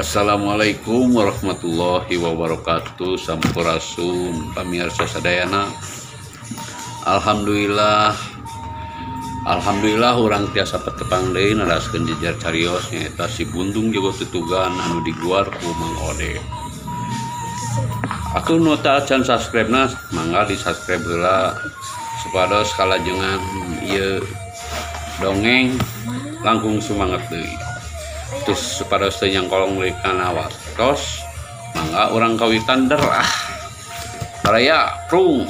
Assalamualaikum warahmatullahi wabarakatuh. Sampurasun pamirsa sadayana. Alhamdulillah, alhamdulillah urang tiasa patepang deui naraskeun jejer carios nyaeta si Buntung Jago Tutugan anu diguar ku Mang Ode. Atuh nu teu acan subscribe na mangga di subscribe heula supados kalajengan ieu dongeng langkung semangat deui. Terus supados teu nyangkolong deui kana waktos mangga urang kawitan derah. Baraya prung.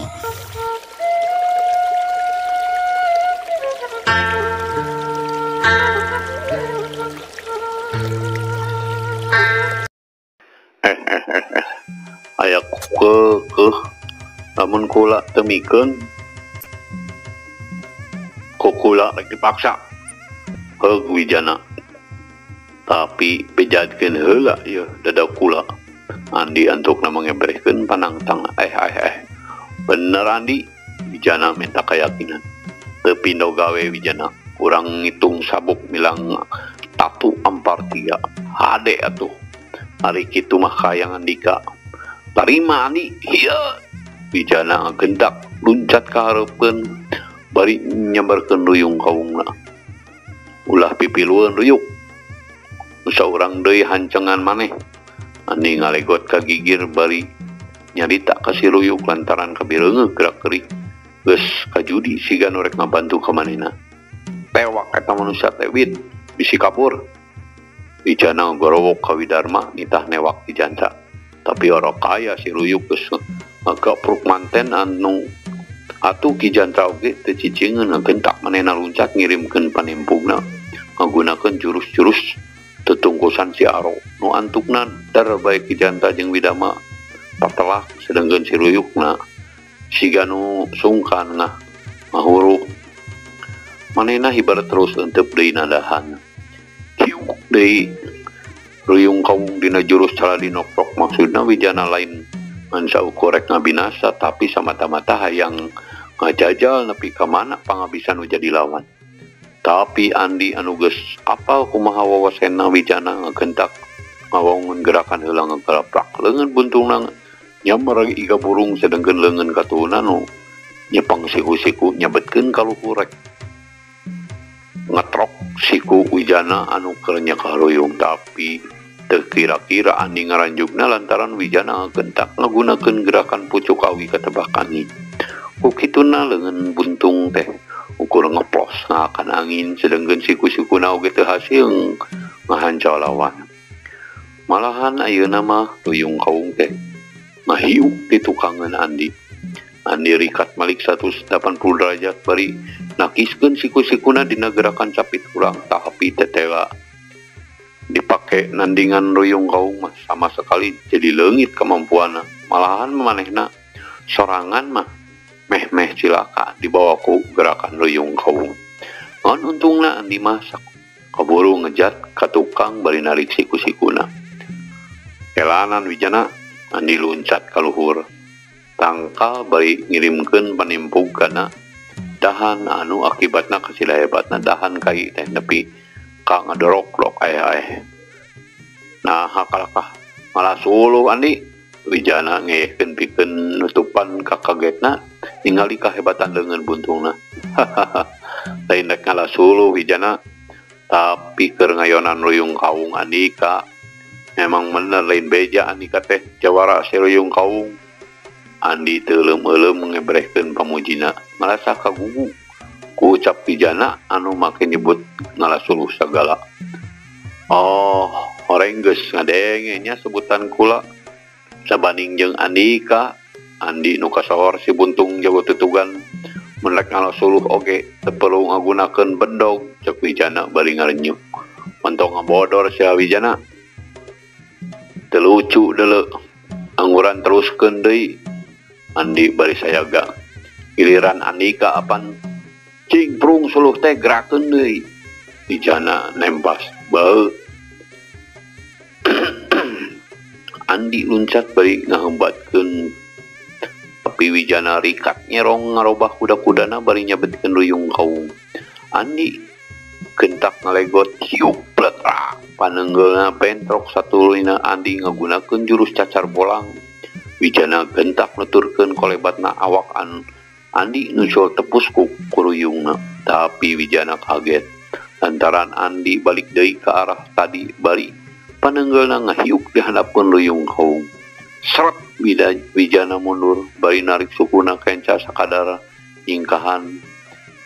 Aya kekeh lamun kula teu mikeun ku kula rek dipaksa heug Wijana, tapi bejadkeun heula ieu dada kula. Andi antukna mangebrehkeun panangtang. Bener Andi, Wijana minta keyakinan. Teu pindo gawe Wijana, kurang ngitung sabuk milang tatu ampar tiga hade atuh. Ari kitu mah hayang Andika. Tarima Andi, iya. Wijana gentak luncat ka hareupeun bari nyebarkeun ruyung kaungna. Ulah pipilueun ruyuk. Saurang deui hancengan maneh. Andi ngalegot ka gigir bari nyarita ka si ruyuk lantaran kabireungeuh gerak-gerik. Geus kajudi siga nu rek ngabantu ka manehna. Tewak eta manusia teh wit, bisi kabur. Wijana gorowok ka Widarma nitah newak di janca. Tapi orang kaya si ruyuk geus ngagapruk manten anu atuh Ki Jantra oge teu cicingeun ngagentak manehna luncat ngirimkeun panimpugna ngagunakeun jurus-jurus tetungkusan si Aro nu antukna dar bae Ki Jantra jeung Widama patelak, sedengkeun si ruyukna siga nu sungkan ngahuruk manehna hibar terus entep deui nadahan hiuk deui ruyung kaung dina jurus caladi noprok. Maksudna Wijana lain ngan saukur rek ngabinasa, tapi samata-mata hayang ngajajal nepi ka mana pangabisan nu jadi lawan. Tapi Andi anu geus apal kumaha wawasena Wijana ngagentak ngawangun gerakan heula ngagalaprak leungeun buntungna nyamber iga burung, sedengkeun leungeun katuhuna nu nyepang siku-siku nyabetkeun ka luhur rek ngetrok siku Wijana anu keur nyekah ruyung. Tapi teu kira-kira Andi ngaranjugna lantaran Wijana ngagentak ngagunakeun gerakan pucuk awi katebak angin. Ku kituna leungeun buntung teh ukur ngeplos ngakan angin, sedengkeun siku-sikuna oge teu hasil ngahancau lawan. Malahan ayeuna mah ruyung kaung teh ngahiuk di tukangeun Andi. Andi rikat malik 180 derajat bari nakiskeun siku-sikuna dina gerakan capit urang, tapi tetela dipake nandingan ruyung kaung mah sama sekali jadi leungit kemampuanna. Malahan manehna sorangan mah meh-meh cilaka dibawa ku gerakan ruyung kaung. Ngan untungna Andi mah kaburu ngejat ka tukang bari narik siku-sikuna. Elanan Wijana, Andi luncat ka luhur tangkal bari ngirimkeun panimpug kana dahan anu akibatna kasila hebatna dahan kai teh nepi ka ngadorok-dok aya. Nah hakalakah malah suluh Andi. Wijana ngeyehkeun pikeun nutupan kakagetna ningali kahebatan leungeun buntungna. Lain rek ngalah suluh Wijana, tapi keur ngayonan ruyung kaung Andika. Memang bener lain beja Andika teh jawara si ruyung kaung. Andi teu leumeum-leumeum ngebrehkeun pamujina ngarasa kagugu ku ucap Wijana anu make nyebut ngalah suluh sagala. Oh, horeng geus ngadenge nya sebutan kula sabanding jeung Andika. Andi nu kasohor si Buntung Jago Tutugan mun rek ngalah suluh oge teu perlu ngagunakeun bedog, cek Wijana bari ngarenyuh. Mentong ngabodor sia Wijana. Teu lucu deuleu, angguran teruskeun deui. Andi bari sayaga. Giliran Andika apan cing prung suluh teh gerakeun deui. Wijana nempas beuh. Andi luncat bari ngahembatkeun, tapi Wijana rikat nyerong ngarobah kuda-kudana bari nyabetkeun ruyung kaung. Andi gentak ngalegot hiup pletrak. Panenggeulna bentrok satuluyna Andi ngagunakeun jurus cacar bolang. Wijana gentak nuturkeun kolebatna awak Andi nusul tepus ku kuruyungna. Tapi Wijana kaget lantaran Andi balik deui ka arah tadi bari panenggeulna ngahiuk dihandapkeun ruyung kaung. Seret Wijana mundur bari narik sukuna kenca sakadar nyingkahan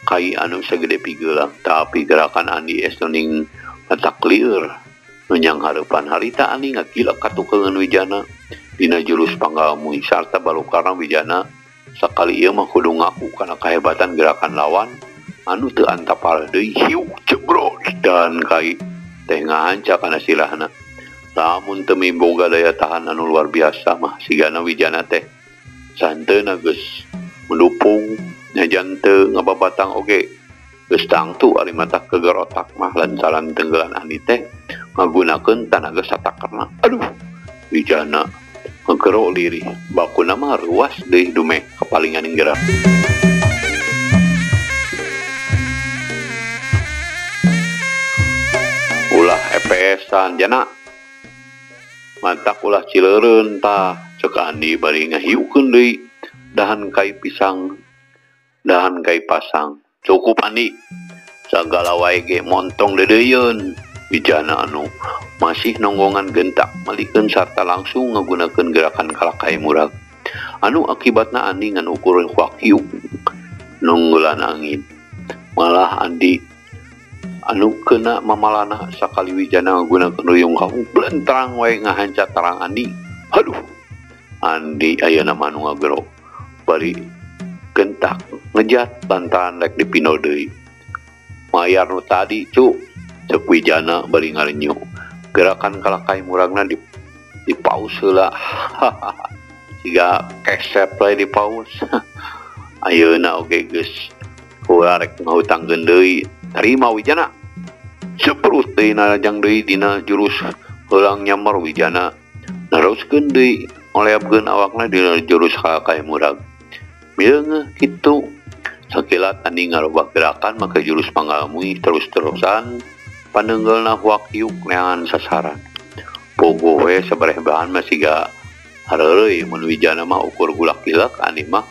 kai anu sagede pigeulang. Tapi gerakan Andi estoning matak lieur nu nyanghareupan harita Andi ngagilak katukeungeun Wijana dina jurus panggalmui sarta balukarna Wijana sakali ieu mah kudu ngaku kana kahebatan gerakan lawan anu teu antapal deui. Hiuk jebrot dan kai teh ngahanca kana silahna. Lamun teu miboga daya tahan anu luar biasa mah sigana Wijana teh santeuna geus mendupung nyajan teu ngababatang oge geus tangtu ari mata kegerotak mah lantaran tenggelan Andi teh ngagunakeun tanaga satakerna. Aduh, Wijana ngegero lirih bakuna mah ruas deui dumeh kapalingan gerak. Ulah EPS-an jana matak ulah cileureun tah ceuk Andi bari ngahiukeun deui dahan kai pisang dahan kai pasang. Cukup Andi, sagala wae ge montong deudeuyeun. Wijana anu masih nonggongan gentak malikeun sarta langsung ngagunakeun gerakan kalakai murag anu akibatna Andi ngan ukur wakiuk nunggulan angin. Malah Andi anu kena mamalana sakali Wijana ngagunakeun ruyung kaung blentrang wae ngahanca tarang Andi. Aduh, Andi ayeuna mah anu ngagero bari gentak ngejat lantaran rek dipino deui. Mayar nu tadi cu, ceuk Wijana bari ngarenyu. Gerakan kalakai muragna di paus heula. Siga kesep we di paus. Ayeuna oge geus ulah rek ngahutangkeun deui. Tarima Wijana. Seprut deui narajang deui dina jurus heulang nyamar. Wijana naroskeun deui ngoleabkeun awakna dina jurus kalakai murag. Mileungeuh kitu sakilat Andi ngarobah gerakan make jurus panggalmui terus-terusan panenggeulna huakiuk neangan sasaran. Pogo we sabareh bahan mah siga hareureuy mun Wijana mah ukur gulak-gilak Andi mah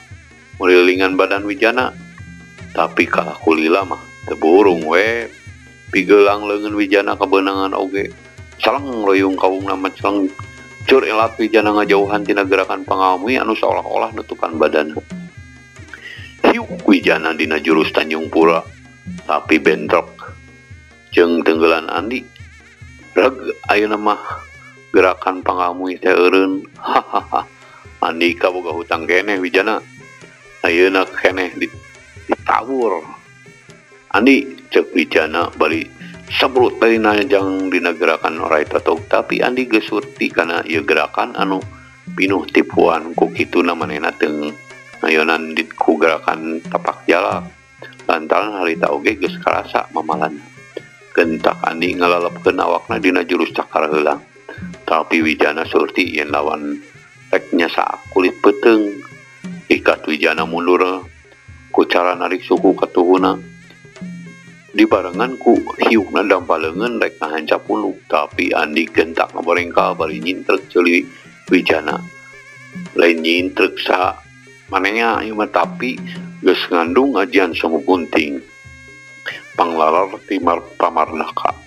mulilingan badan Wijana. Tapi kalah kulila mah teu burung we pigeulang leungeun Wijana kabeunangan oge. Saleng royung kaungna mah celeng cur elat Wijana ngajauhan tina gerakan pangalmui anu seolah-olah nutupan badan. Hiuk Wijana dina jurus Tanjung Pura tapi bentrok jeung tenggelan Andi. Reg ayeuna mah gerakan pangalmui teh eureun. Hahaha, Andi kaboga hutang keneh Wijana. Ayeuna keneh ditawur. Andi ceuk Wijana bari sabrut deui najang dina gerakan orai totog. Tapi Andi geus surti kana ieu gerakan anu pinuh tipuan ku kituna manehna teu ngayonan ku gerakan tapak jala lantaran harita oge geus karasa mamalana. Gentak Andi ngalalepkeun awakna dina jurus cakar heulang. Tapi Wijana surti yen lawan rek nyasaak kulit peuteung. Ikat Wijana mundur ku cara narik suku katuhuna dibarengan ku hiukna dampa leungeun rek ngahanca puluk. Tapi Andi gentak ngaborengkal bari nyintrek ceuli Wijana. Lain nyintrek sa manehna ieu mah tapi geus ngandung ajian semu gunting panglalar timar pamarnaka.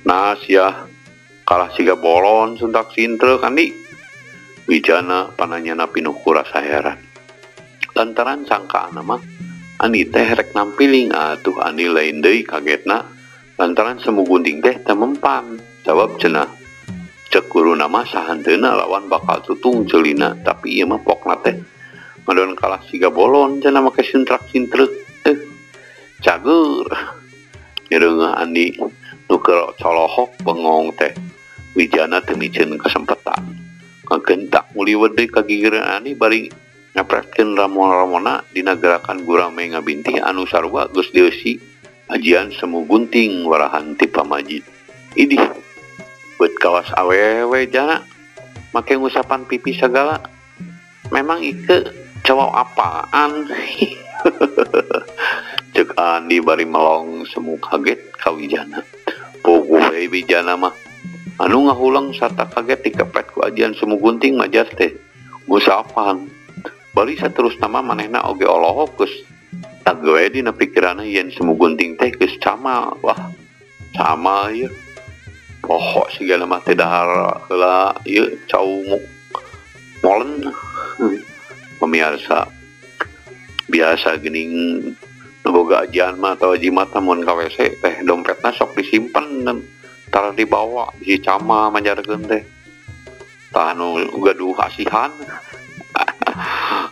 Nah sia kalah siga bolon suntak sintrek Andi. Wijana pananyana pinuh ku rasa heran lantaran sangkaan mah Andi teh rek nampiling. Atuh Andi lain deui kagetna lantaran semu gunting teh teu mempan sabab cenah ceuk guruna mah sahanteuna lawan bakal tutung ceulina. Tapi ieu mah pokna teh ngadon kalah siga bolon cenah make sintrak-sintrek. Cager nyereungeuh Andi nu keur colohok bengong teh. Wijana teu miceun kesempatan ngagentak muliwet deui ka gigireun Andi bari ngapretkeun ramon-ramona dina gerakan gurame ngabintih anu sarua geus dieusi ajian semu gunting warahan ti pamajid. Idih beut kawas awewe jana make ngusapan pipi sagala. Memang ike cowok apaan? Cek Andi bari melong semu kaget ka Wijana. Puguh we Wijana mah anu ngahulang sarta kaget dikepet ku ajian semu gunting majar teh ngusapan bari saterusna mah manehna oge olohok geus tag we dina pikiranna yen semu gunting teh geus camal. Wah camal ieu poho sigana mah teh dahar heula ieu cau molen. Pemirsa biasa geuning nu boga ajian mah atawa jimat mun ka WC teh dompetna sok disimpen tara dibawa bisi camal majarkeun teh. Tah nu gaduh asihan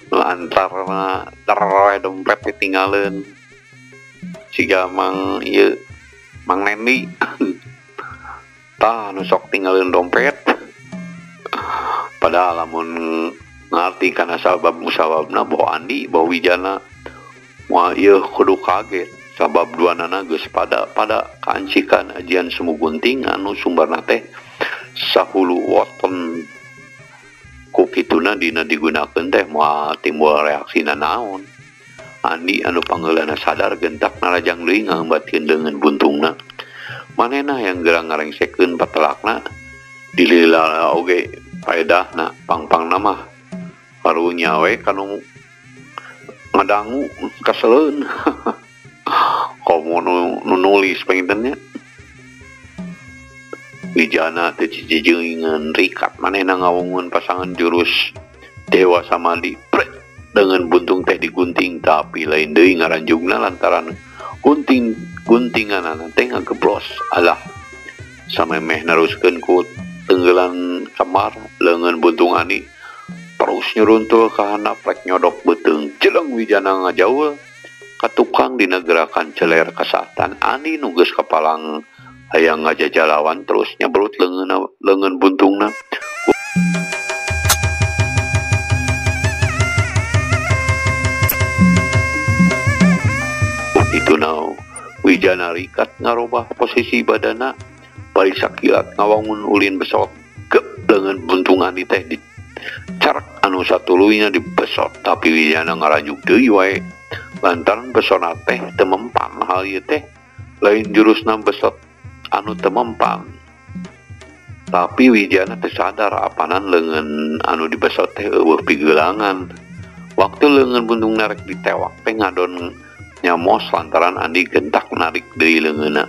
lantarna ter dompet ditinggaleun siga mang ieu Mang Nendi. Tah nu sok tinggaleun dompet padahal lamun ngarti kana sabab musababna boh Andi boh Wijana moal ieu kudu kaget sabab duanana geus pada kaancikan ajian semu gunting anu sumberna teh sahulu weton. Ku kituna dina digunakeun teh moal timbul reaksina naon. Andi anu panggeulana sadar gentak narajang deui ngambatkeun leungeun buntungna. Manehna yang gerang ngarengsekeun patelakna dilila oge paedahna pangpangna mah karunya we kanu ngadangu kaseleun. Komo nu nulis panginten nya. Wijana teh cicijengan rikat manehna ngawungun pasangan jurus Dewa Samadi pret dengan buntung teh digunting tapi lain deui ngaranjugna lantaran guntinganana teh ngageblos. Alah samemeh neruskeun ku tenggelan kamar leungeun buntung Andi terus nyuruntul ka handap rek nyodok beuteung jeleng Wijana ngajaul ka tukang dina gerakan celer kasatan. Andi nu geus kapalang hayang ngajajalawan terus nyabrut leungeun buntungna. Itu Wijana rikat ngarobah posisi badana bari sakilat ngawangun ulin besot gep leungeun buntung Andi teh di carak anu satuluyna dibesot tapi Wijana ngaranjuk deui wae lantaran besona teh teu mempan. Hal ieu teh lain jurusna besot anu teu mempan tapi Wijana teu sadar apanan leungeun anu dibesot teh eueuh pigelangan. Waktu leungeun buntung narek ditewak teh ngadon nyamos lantaran Andi gentak narik deui leungeunna.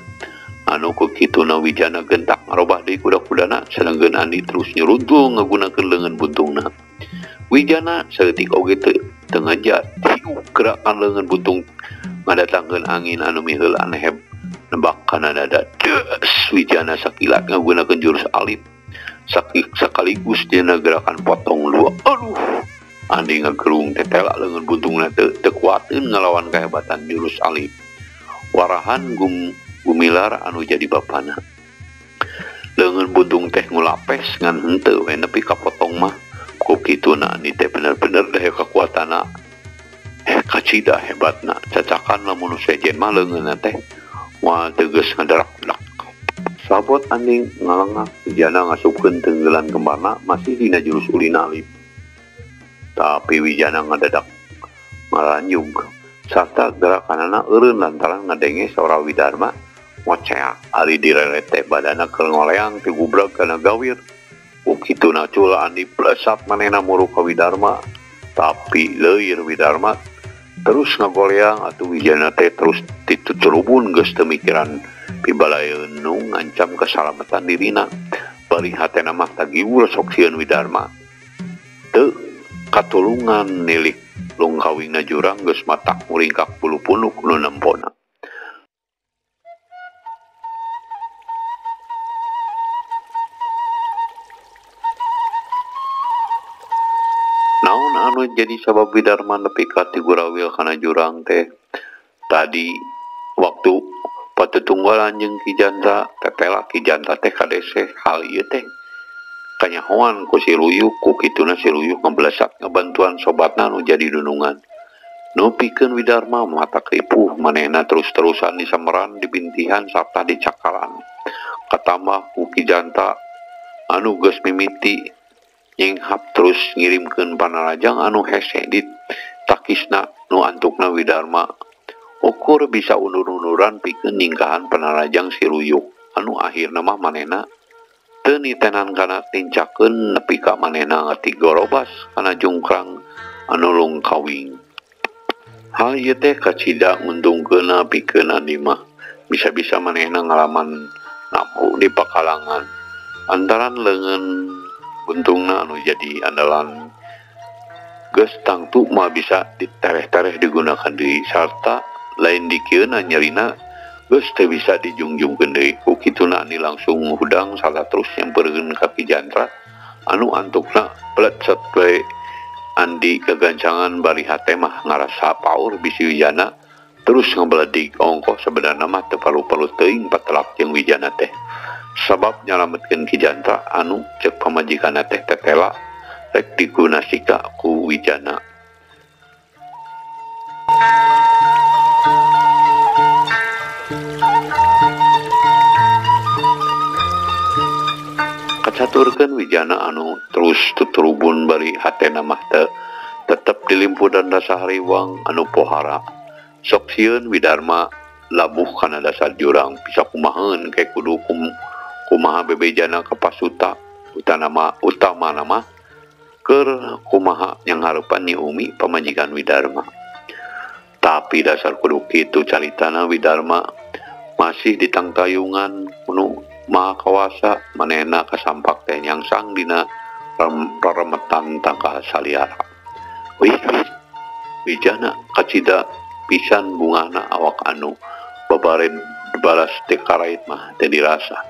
Anu ku kituna Wijana gentak ngarobah deui kuda-kudana sedangkeun Andi terus nyuruntul ngagunakeun leungeun buntungna. Wijana saeutik oge teu ngejat hiup gerakan leungeun buntung ngadatangkeun angin anu miheula neheb nebak kana dada. Des Wijana sakilat ngagunakeun jurus alip sakaligus dina gerakan potong dua. Aduh Andi ngagerung tetela leungeun buntungna teu kuateun ngalawan kehebatan jurus alip. Warahan gumilar anu jadi bapana. Leungeun buntung teh ngulapes ngan henteu we nepi kapotong mah. Ku kituna Andi teh bener-bener deh kekuatanna kacida hebatna. Cacakan lamun nu sejen mah leungeunna teh moal teu geus ngadarak-dak. Sabot Andi ngalengah Wijana ngasupkeun tenggelan kembarna masih dina jurus ulin alip. Tapi Wijana ngadadak maranjug sarta gerakanana eureun lantaran ngadenge sora Widarma ngoceak ari direlet teh badana keur ngoleang ti gubrag kana gawir. Ku kituna cula Andi plesat manehna muruk ka Widarma tapi leuir Widarma terus ngagoleang atuh Wijana teh terus tituturubun geus teu mikiran pibalaeun nu ngancam kesalamatan dirina. Bari hatena mah tagiwur sok sieun Widarma teu katulungan nilik lungkawingna jurang geus matak muringkak bulu punuk nu nempona. Naon anu jadi sabab Widarma nepi ka tigurawil kana jurang teh? Tadi waktu patutunggalan jeung Ki Janta, tetela Ki Janta teh kadeseh hal ieu teh. Kanyahoan ku si Ruyuk, ku kituna si Ruyuk ngebelesak ngebantuan sobatna nu jadi dunungan. Nu pikeun Widarma matak ripuh manehna terus-terusan disemeran, dibintihan sarta dicakalan. Katambah ku Ki Janta anu geus mimiti nyenghap terus ngirimkeun panarajang anu hese di takisna nu antukna Widarma. Ukur bisa undur-unduran pikeun ningkahan panarajang si Ruyuk anu akhirna mah manehna teu nitenan kana tincakeun nepi ka manehna ngatigorobas kana jungkrang anu lungkawing. Hal ieu teh kacida nguntungkeunna pikeun Andi mah bisa-bisa manehna ngalaman nampu di pakalangan antaran leungeun buntungna anu jadi andalan geus tangtu mah bisa ditereh-tereh digunakan deui sarta lain dikieuna nyerina geus teu bisa dijungjungkeun deui. Ku kituna Andi langsung hudang salah terus nyamperkeun ka Ki Jantra anu antukna plecet we. Andi kegancangan bari hate mah ngarasa paur bisi Wijana terus ngebeledig ongkoh sebenarna mah teu palu-palu teuing patelak jeung Wijana teh sabab nyalametkeun Ki Jantra anu ceuk pamajikanna teh tetela rek digunasika ku Wijana. Kacaturkeun Wijana anu terus tuturubun bari hatena mah teu tetep dilimpudan rasa hariwang anu pohara. Sok sieun Widarma labuh kana dasar jurang bisa kumaheun ke kudu kumaha bebejana ka pasuta utama nama keur kumaha yang harepan Nyi Umi pamajikan Widarma. Tapi dasar kudu kitu caritana Widarma masih ditangtayungan kuno maha kawasa manehna kasampak teh nyangsang dina reremetan tangkal saliara. Wih, Wijana kacida pisan bungana awak anu babaren balas teh karait mah teh dirasa.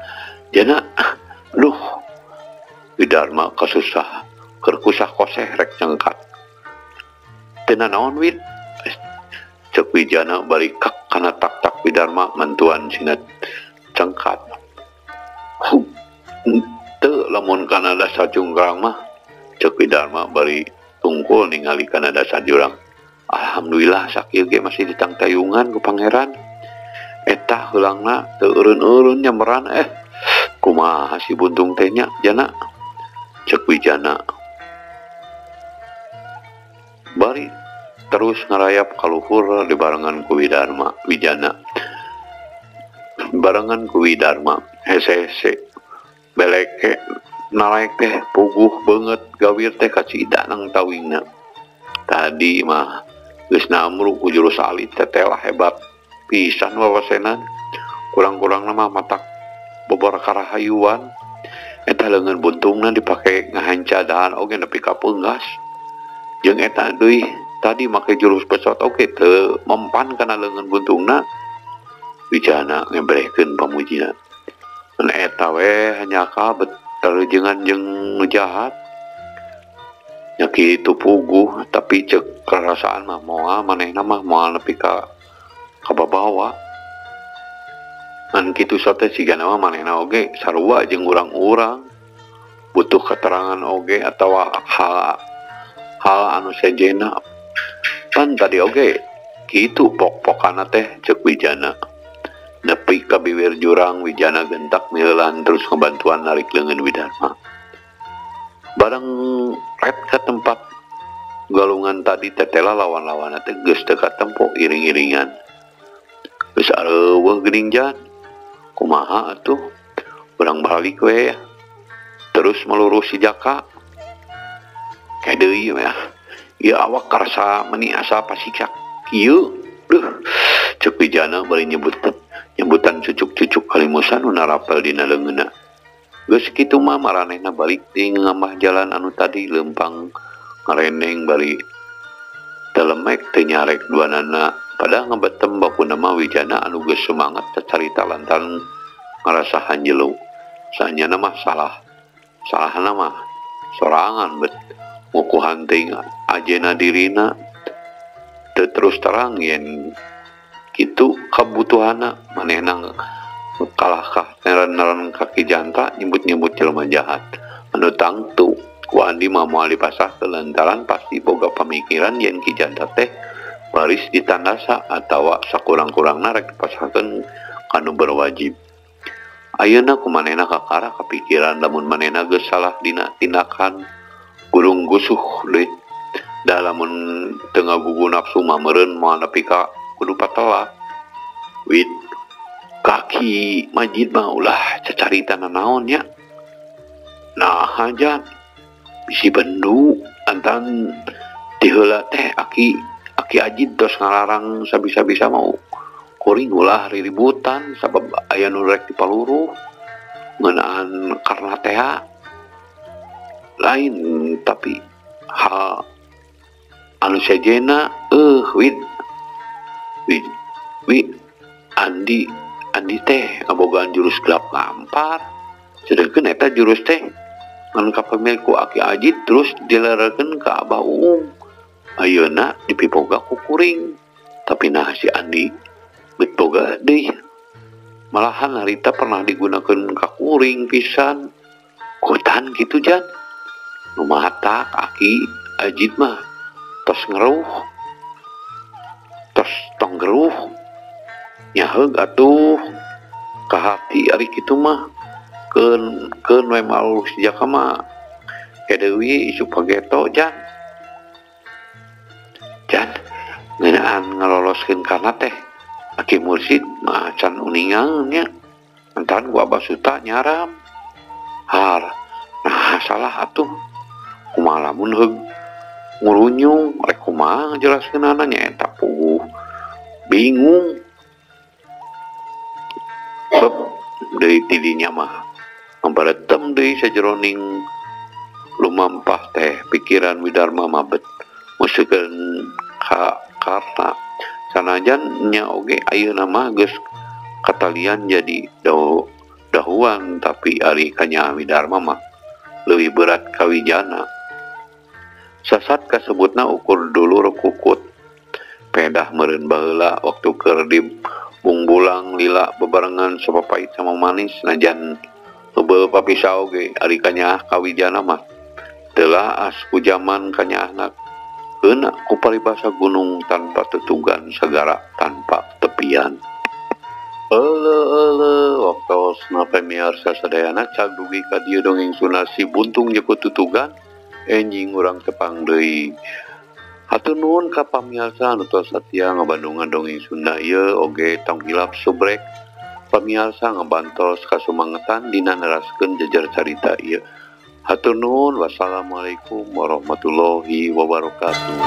Jana, aduh, Widarma kasusah keur kusah koseh rek nyangkat. Teu nanaon Wid? Ceuk Wijana bari kak kana tak-tak Widarma mantuan sina cengkat. Teu lamun kana dasar jungkrang mah ceuk Widarma bari tungkul ningali kana dasar jurang. Alhamdulillah sakieu ge masih ditangtayungan ku pangeran. Eta heulangna teu eureun-eureun nyameran kumaha si buntung teh nya jana ceuk Wijana. Bari terus ngarayap kaluhur dibarengan ku Widarma Wijana. Barengan ku Widarma hese-hese beleke naraek teh puguh beungeut gawir teh kacida nang tawingna. Tadi mah geus namru ku jurus alit teh lah hebat pisan wawasenan. Kurang-kurangna mah matak bobor karahayuan. Eta leungeun buntungna dipake ngahancadaan oge nepi ka peunggas. Jeung eta deui tadi make jurus pesot oge teu mempan kana leungeun buntungna. Wijana ngebrehkeun pamujina. Mun eta we hanyaka beterjengan jeung nu jahat. Nya kitu puguh tapi ceuk karasaan mah moal manehna mah moal nepi ka kababawa. Ngan kitu sote sigana mah manehna oge sarua jeung urang-urang butuh keterangan oge atawa hal anu sejenna. Pan tadi oge kitu pok-pokana teh ceuk Wijana. Nepi ka biwir jurang Wijana gentak mieulan terus ngebantuan narik leungeun Widarma. Bareng ret ka tempat galungan tadi tetela lawan-lawanna teh geus teu katempo iring-iringan. Geus areuweuh geuning jan. Kumaha atuh? Urang balik we. Terus melurus si Jaka. Kayak deui we. Ieu awak karasa meni asa pasikak kieu. Duh, ceuk Wijana bari nyebutan cucuk-cucuk kalimusan nu narapel dina leungeunna. Geus kitu mah maranehna balik deui ngamah jalan anu tadi leumpang ngareneng bari telemek teu nyarek duanana. Padahal ngebetem bakuna mah Wijana anu geus semangat cacarita lantaran ngarasa hanjelu. Sanyana mah salah. Salahna mah sorangan bet ngukuhan teuing ajena dirina. Teu terus terang yen kitu kabutuhanna manehna kalahkah neren-neren kaki janta nyebut-nyebut jelema jahat anu tangtu ku Andi mah moal dipasahkeun lantaran pasti boga pamikiran yen Ki Janta teh baris ditandasa atawa sakurang-kurangna rek dipasahkeun kanu berwajib. Ayeuna ku manehna kakara kapikiran lamun manehna geus salah dina tindakan gurung gusuh deui. Da lamun teu ngagugu nafsu mah meureun moal nepi ka kudu patela. Wid Kaki Majid mah ulah cacarita nanaon nya. Nah aja bisi bendu antan tiheula teh aki Ajid tos ngalarang sabisa-bisa mau kuring ulah riributan sabab aya nu rek dipaluruh ngeunaan karna teh lain tapi hal anu sejena wid wi Andi teh ngabogaan jurus gelap ngampar sedengkeun eta jurus teh ngan kapemilik ku Aki Ajid terus dilerekeun ka Abah Uung ayeuna dipiboga ku kuring tapi nah si Andi bet boga deui malahan harita pernah digunakeun ka kuring pisan kutan kitu jan nu matak Aki Ajid mah tos ngeruh tos tong geruh nyaheug atuh ka hati ari kitu mah keun we malu sejaka mah deui isu pageto jan ngeunaan ngaloloskeun kana teh Aki Mursid mah can uningan nya antaran ku Abah Suta nyaram har nah salah atuh kumaha lamun heug ngurunyung rek kumaha ngajelaskeunana nya eta puguh bingung beb deui tidinya mah ngabaretem deui sajeroning lumampah teh pikiran Widarma mah bet musikeun ka karna sanajan nya oge ayeuna mah geus katalian jadi dahuan tapi ari kanyaah Widarma mah leuwih berat ka Wijana. Sasat kasebutna ukur dulur kukut pedah meureun baheula waktu keur di bungbulang lila bebarengan sapapait sama manis najan heubeul papisah oge ari kanyaah ka Wijana mah teu laas ku jaman kanyaahna keuna ku paribasa gunung tanpa tutugan sagara tanpa tepian. Euleuh waktosna pamiarsa sadayana cag dugi ka dieu dongeng Sunda si buntung jeung tutugan enjing urang tepang deui. Hatur nuhun ka pamiarsa anu tos satia ngabandungan dongeng Sunda ieu oge tong hilap subrek pamiarsa ngabantos kasumangetan dina neraskeun jejer carita ieu. Hatur nuhun, wassalamualaikum warahmatullahi wabarakatuh.